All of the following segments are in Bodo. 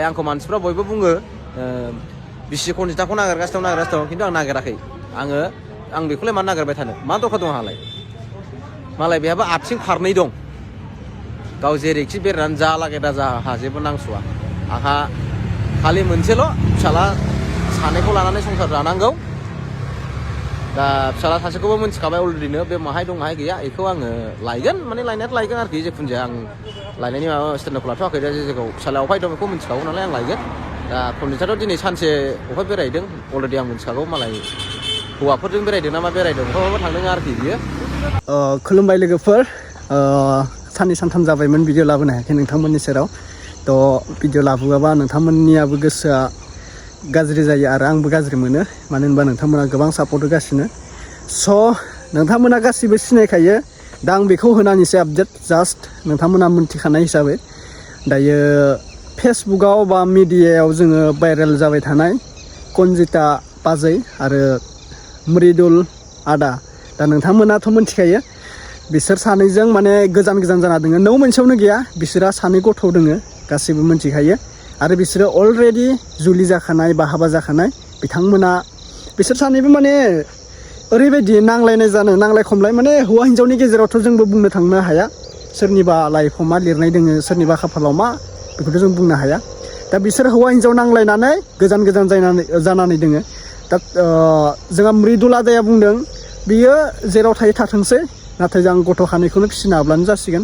आंखौ मानसिफ्रा बयबो बुङो बिसि खनजिताखौ नागिरगासिनो दं खिन्थु आं नागिराखै आं बेखौलाय मानो नागिरबाय थानो मा दरखार दं आंहालाय मालाय बेहाबो आथिं फारनै दं गाव जेरैखि बेरायनानै जालागे दा जाहा जेबो नांस'आ आंहा खालि मोनसेल' फिसाला सानैखौ लानानै संसार जानांगौ दा फिसाला सासेखौबो मिन्थिखाबाय अलरेडिनो बे माहाय दं माहाय गैया बेखौ आङो लायगोन माने लायनायाथ' लायगोन आरोखि जिखुनु जाया आं लायनायनि माबा स्टेन्डखौ लाथ'वाखै दा जे जायगायाव फिसाला अफाय दं बेखौ मिन्थिखागौ नालाय आं लायगोन दा खनजिताथ' दिनै सानसे अफाय बेरायदों अलरेडि आं मिन्थिखागौ मालाय हौवाफोरजों बेरायदों ना मा बेरायदों बहाबा थांदों आरोखि बियो खुलुमबाय लोगोफोर साननै सानथाम जाबायमोन भिडिअ लाबोनो हायाखै नोंथांमोननि सेराव थ' भिडिअ लाबोआबा नोंथांमोननियाबो गोसोआ गाज्रि जायो आरो आंबो गाज्रि मोनो मानो होनबा नोंथांमोना गोबां सापर्ट होगासिनो स' नोंथांमोना गासिबो सिनायखायो दा आं बेखौ होनानैसो आपडेट जास्ट नोंथांमोना मोनथिखानाय हिसाबै दायो फेसबुकआव बा मिडियायाव जोङो भाइरेल जाबाय थानाय खनजिता बाजै आरो मृदुल आदा दा नोंथांमोनाथ' मोनथिखायो बिसोर सानैजों माने गोजान जाना दङ न' मोनसेयावनो गैया बिसोरा सानै गथ' दङ गासैबो मोनथिखायो आरो बिसोरो अलरेडि जुलि जाखानाय बा हाबा जाखानाय बिथांमोना बिसोर सानैबो माने ओरैबायदि नांलाय खमलाय माने हौवा हिन्जावनि गेजेरावथ' जोंबो बुंनो थांनो हाया सोरनिबा लाइफआव मा लिरनाय दोङो सोरनिबा खाफालाव मा बेखौथ' जों बुंनो हाया दा बिसोर हौवा हिन्जाव नांलायनानै गोजान जानानै दोङो दा जोंहा मृदुल आदाया बुंदों बियो जेराव थायो थाथोंसै नाथाय आं गथ' खानायखौनो फिसिनो हाब्लानो जासिगोन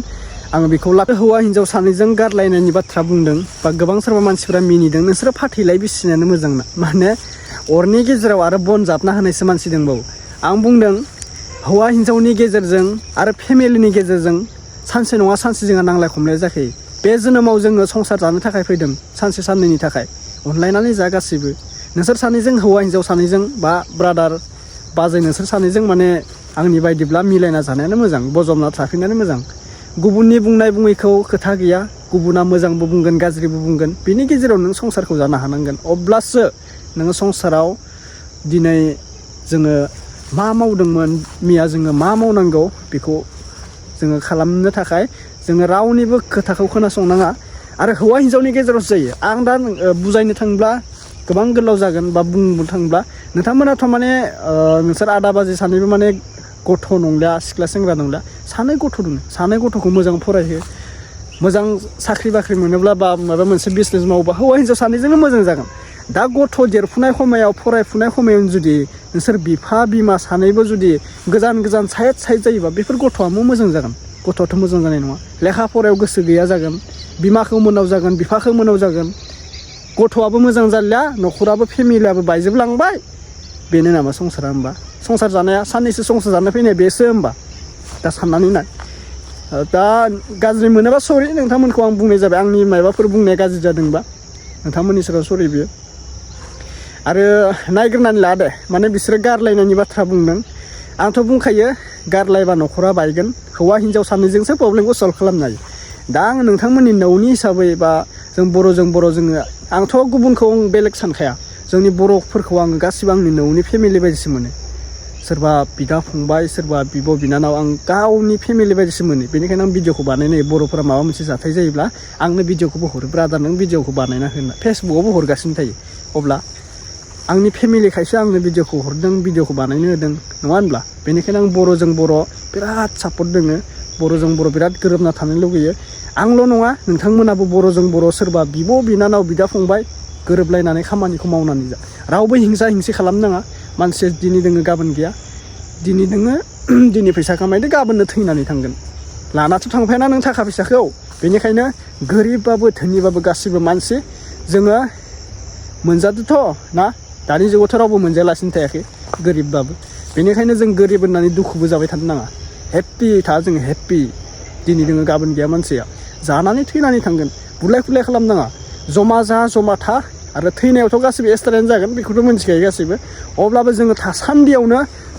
आङो बेखौ हौवा हिन्जाव सानैजों गारलायनायनि बाथ्रा बुंदों बा गोबां सोरबा मानसिफोरा मिनिदों नोंसोरो फाथैलाय बिसिनायानो मोजां ना माने अरनि गेजेराव आरो बन जाबना होनायसो मानसि दंबावो आं बुंदों हौवा हिन्जावनि गेजेरजों आरो फेमिलिनि गेजेरजों सानसे नङा सानसे जोंहा नांलाय खमलाय जाखायो बे जोनोमाव जोङो संसार जानो थाखाय फैदों सानसे साननैनि थाखाय अनलायनानै जा गासिबो नोंसोर सानैजों हौवा हिन्जाव सानैजों बा ब्रादार बाजै नोंसोर सानैजों माने आंनि बायदिब्ला मिलायना जानायानो मोजां बजबना थाफिननायानो मोजां गुबुननि बुंनाय बुङैखौ खोथा गैया गुबुना मोजांबो बुंगोन गाज्रिबो बुंगोन बिनि गेजेराव नों संसारखौ जानो हानांगोन अब्लासो नोङो संसाराव दिनै जोङो मा मावदोंमोन मैया जोङो मा मावनांगौ बेखौ जोङो खालामनो थाखाय जोङो रावनिबो खोथाखौ खोनासंनाङा आरो हौवा हिन्जावनि गेजेरावसो जायो आं दा बुजायनो थांब्ला गोबां गोलाव जागोन बा बुंनो थांब्ला नोंथांमोनाथ' माने नोंसोर आदा बाजै सानैबो माने गथ' नंलिया सिख्ला सेंग्रा नंलिया सानै गथ' दङ सानै गथ'खौ मोजां फरायहो मोजां साख्रि बाख्रि मोनोब्ला बा माबा मोनसे बिजनेस मावोबा हौवा हिन्जाव सानैजोंनो मोजां जागोन दा गथ' देरफुनाय समायाव फरायफुनाय समायाव जुदि नोंसोर बिफा बिमा सानैबो जुदि गोजान साइड जायोबा बेफोर गथ'आ मोजां जागोन गथ'आथ' मोजां जानाय नङा लेखा फरायाव गोसो गैया जागोन बिमाखौ मोनाव जागोन बिफाखौ मोनाव जागोन गथ'आबो मोजां जालिया न'खराबो फेमिलियाबो बायजोबलांबाय बेनो नामा संसारा होमबा संसार जानाया साननैसो संसार जानो फैनाय बेसो होमबा दा साननानै नाय दा गाज्रि मोनोबा सरि नोंथांमोनखौ आं बुंनाय जाबाय आंनि माबाफोर बुंनाया गाज्रि जादोंबा नोंथांमोननि सेराव सरि बियो आरो नायग्रोनानै ला दे माने बिसोरो गारलायनायनि बाथ्रा बुंदों आंथ' बुंखायो गारलायबा न'खरा बायगोन हौवा हिन्जाव सानैजोंसो प्रब्लेमखौ सल्भ खालामनो हायो दा आं नोंथांमोननि न'नि हिसाबै बा जों बर' जोङो आंथ' गुबुनखौ आं बेलेग सानखाया जोंनि बर'फोरखौ आङो गासिबो आंनि न'नि फेमिलि बायदिसो मोनो सोरबा बिदा फंबाय सोरबा बिब' बिनानाव आं गावनि फेमिलि बायदिसो मोनो बेनिखायनो आं भिडिअखौ बानायनाय बर'फोरा माबा मोनसे जाथाय जायोब्ला आंनो भिडिअखौबो हरो ब्रादार नों भिडिअखौ बानायना होना फेसबुकआवबो हरगासिनो थायो अब्ला आंनि फेमिलिखायसो आंनो भिडिअखौ हरदों भिडिअखौ बानायनो होदों नङा होनब्ला बेनिखायनो आं बर'जों बर' बिराद सापर्ट दोङो बर'जों बर' बिराद गोरोबना थानो लुगैयो आंल' नङा नोंथांमोनाबो बर'जों बर' सोरबा बिब' बिनानाव बिदा फंबाय गोरोबलायनानै खामानिखौ मावनानै जा रावबो हिंसा खालामनाङा मानसिया दिनै दोङो गाबोन गैया दिनै दोङो दिनै फैसा खामायदो गाबोननो थैनानै थांगोन लानाथ' थांफायाना नों थाखा फैसाखौ बेनिखायनो गोरिबबाबो धोनिबाबो गासिबो मानसि जोङो मोनजादोथ' ना दानि जुगावथ' रावबो मोनजायालासिनो थायाखै गोरिबबाबो बेनिखायनो जों गोरिब होननानै दुखुबो जाबाय थानो नाङा हेप्पि था जों हेप्पि दिनै दोङो गाबोन गैया मानसिया जानानै थैनानै थांगोन बुलाय खुलाय खालामनाङा जमा था आरो थैनायावथ' गासिबो एक्सट्रायानो जागोन बेखौथ' मिन्थिखायो गासैबो अब्लाबो जोङो थासान्दियावनो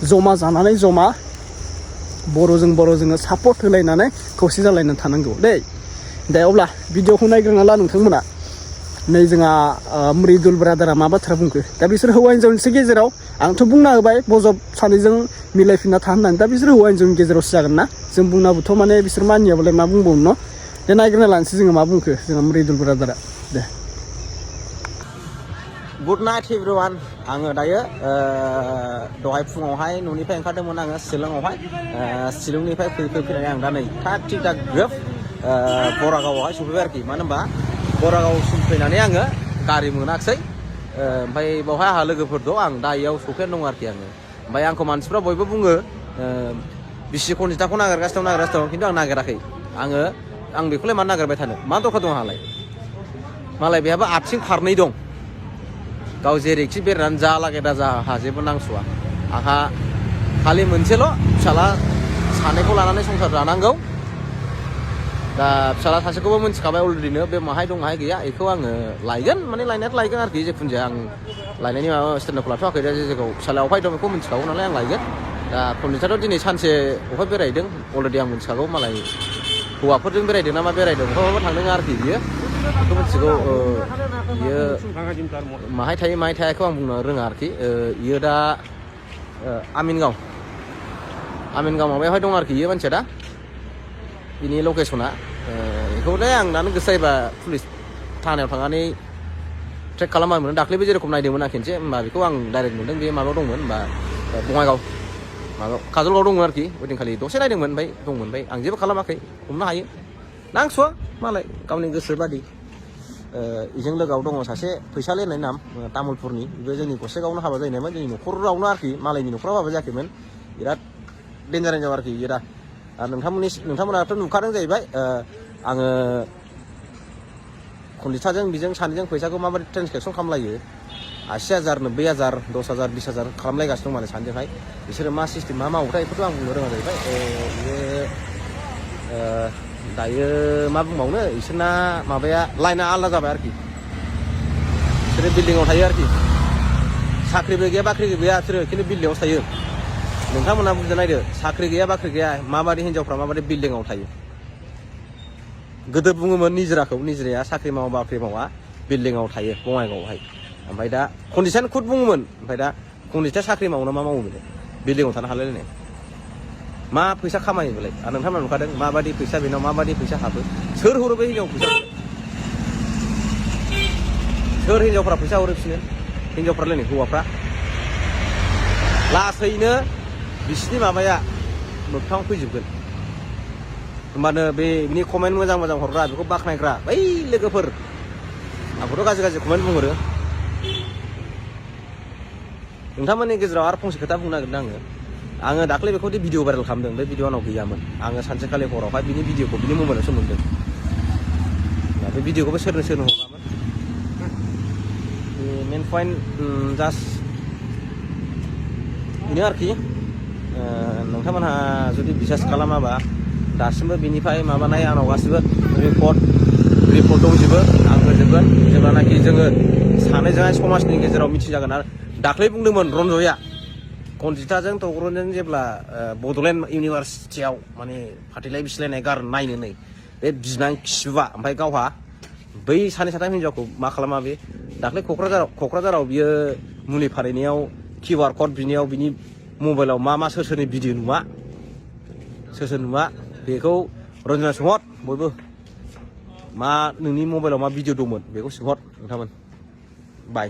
जमा जानानै जमा बर'जों जोङो सापर्ट होलायनानै खौसे जालायनानै थानांगौ दे अब्ला भिडिअखौ नायग्रोना ला नोंथांमोना नै जोंहा मृदुल ब्रादारा मा बाथ्रा बुंखो दा बिसोर हौवा हिन्जावनिसो गेजेराव आंथ' बुंना होबाय बजब सानैजों मिलायफिनना था होननानै दा बिसोर हौवा हिन्जावनि गेजेरावसो जागोन ना जों बुंनाबोथ' माने बिसोर मानियाबालाय मा बुंबावनो न' दे नायग्रोना लानोसै जोङो मा बुंखो जोंहा मृदुल ब्रादारा दे गुड नाइट एभ्रिवान आङो दायो दहाय फुङावहाय न'निफ्राय ओंखारदोंमोन आङो शिलंआवहाय शिलंनिफ्राय फैनानै आं दा नै थाग थिग दा ग्रोब बरागावआवहाय सफैबाय आरोखि मानो होनबा बरागावसिम फैनानै आङो गारि मोनाखिसै ओमफ्राय बावहाय आंहा लोगोफोर दं आं दा इयाव सफैनानै दं आरोखि आङो ओमफ्राय आंखौ मानसिफ्रा बयबो बुङो बिसि खनजिथाखौ नागिरगासिनो दं खिन्थु आं नागिराखै आं बेखौलाय मानो नागिरबाय थानो मा दरखार दं आंहालाय मालाय बेहाबो आथिं फारनै दं गाव जेरैखि बेरायनानै जालागे दा जाहा जेबो नांस'आ आंहा खालि मोनसेल' फिसाला सानैखौ लानानै संसार जानांगौ दा फिसाला सासेखौबो मिथिखाबाय अलरेडिनो बे माहाय दं माहाय गैया बेखौ आङो लायगोन माने लायनायाथ' लायगोन आरोखि जिखुनु जाया आं लायनायनि माबा स्टेन्डखौ लाथ'वाखै दा जे जायगायाव फिसालाया अफाय दं बेखौ मिथिखागौ नालाय आं लायगोन दा खनजिथाथ' दिनै सानसे अफाय बेरायदों अलरेडि आं मिथिखागौ मालाय हौवाफोरजों बेरायदों ना मा बेरायदों अफाय थांदों आरोखि बियो बेखौ मिथिगौ बियो माहाय थायो माहाय थायाखौ आं बुंनो रोङा आरोखि बियो दा आमिनगाव माबायावहाय दं आरोखि बियो मानसिया दा बिनि लकेसना बेखौलाय आं दानो गोसो जायोबा पुलिस थानायाव थांनानै ट्रेक खालामामोन दाख्लैबो जेरेखम नायदोंमोन आं खेनसे होमबा बेखौ आं डाइरेक्ट नुदों बे माबायाव दंमोन होमबा बङाइगाव माबायाव काजलगाव दंमोन आरोखि ओइदिनखालि दसे नायदोंमोन ओमफ्राय दंमोन ओमफ्राय आं जेबो खालामाखै हमनो हायो नांस'आ मालाय गावनि गोसो बादि बेजों लोगोआव दङ सासे फैसालि होननाय नाम तामुलपुरनि बेबो जोंनि गसाइगावआवनो हाबा जाहैनायमोन जोंनि न'खरावनो आरोखि मालायनि न'खराव हाबा जायाखैमोन बिराद डेन्जार आरोखि बियो दा नोंथांमोनाथ' नुखादों जाहैबाय आङो खनजिथाजों बिजों सानैजों फैसाखौ माबायदि ट्रेन्सकेकसन खालामलायो 80,000 90,000 10,000 20,000 खालामलायगासिनो दं माने सानैजोंहाय बिसोरो मा सिस्टेम मा मावोथाय बेखौथ' आं बुंनो रोङा जाहैबाय बियो दायो मा बुंबावनो बिसोरना माबाया लाइना आलादा जाबाय आरोखि बिसोरो बिल्डिङाव थायो आरोखि साख्रिबो गैया बाख्रिबो गैया बिसोरो खिन्थु बिल्डिङावसो थायो नोंथांमोनहा बुजिना नायदो साख्रि गैया बाख्रि गैया माबादि हिन्जावफ्रा माबादि बिल्डिङाव थायो गोदो बुङोमोन निजिराया साख्रि मावा बाख्रि मावा बिल्डिङाव थायो बङाइगावआवहाय ओमफ्राय दा खनजिथायानो खुद बुङोमोन ओमफ्राय दा खनजिथाया साख्रि मावो ना मा मावो बेलाय बिल्डिङाव थानो हालायलायनाय मा फैसा खामायो बेलाय आरो नोंथांमोना नुखादों माबादि फैसा बेनाव माबादि फैसा हाबो सोर हरो बे हिन्जाव फैसा सोर हिन्जावफ्रा फैसा हरो बिसोरनो हिन्जावफ्रालायनो हौवाफ्रा लासैनो बिसिनि माबाया मोगथाङाव फैजोबगोन होमबानो बिनि कमेन्ट मोजां हरग्रा बेखौ बाख्नायग्रा बै लोगोफोर आंखौथ' गाज्रि कमेन्ट बुंहरो नोंथांमोननि गेजेराव आरो फंसे खोथा बुंनो नागिरदों आङो दाख्लै बेखौदि भिडिअ भाइरेल खालामदों बे भिडिअ आंनाव गैयामोन आङो सानसेखालि हरावहाय बिनि भिडिअखौ बिनि मबाइलावसो मोनदों बे भिडिअखौबो सोरनो हरामोन मेन पइन्ट जास्ट बेनो आरोखि नोंथांमोनहा जुदि बिसास खालामाबा दासिमबो बिनिफ्राय माबानाय आंनाव गासिबो रिपर्ट दंजोबो आं होजोबगोन जेब्लानाखि जोङो सानैजोंहाय समाजनि गेजेराव मिथिजागोन आरो दाख्लै बुंदोंमोन रन्जया खनजिथाजों तग्रनजों जेब्ला बड'लेण्ड इउनिभारसिटियाव माने फाथैलाय बिसिलायनाय नायनो नै बे बिनां खिबुआ ओमफ्राय गावहा बै सानै साथाम हिन्जावखौ मा खालामा बे दाख्लै क'क्राझाराव बियो मुलि फानहैनायाव QR क'ड बिनायाव बिनि मबाइलाव मा सोरनि भिडिअ नुवा सोर नुवा बेखौ रन्जना सोंहर बयबो मा नोंनि मबाइलाव मा भिडिअ दंमोन बेखौ सोंहर नोंथांमोन बाय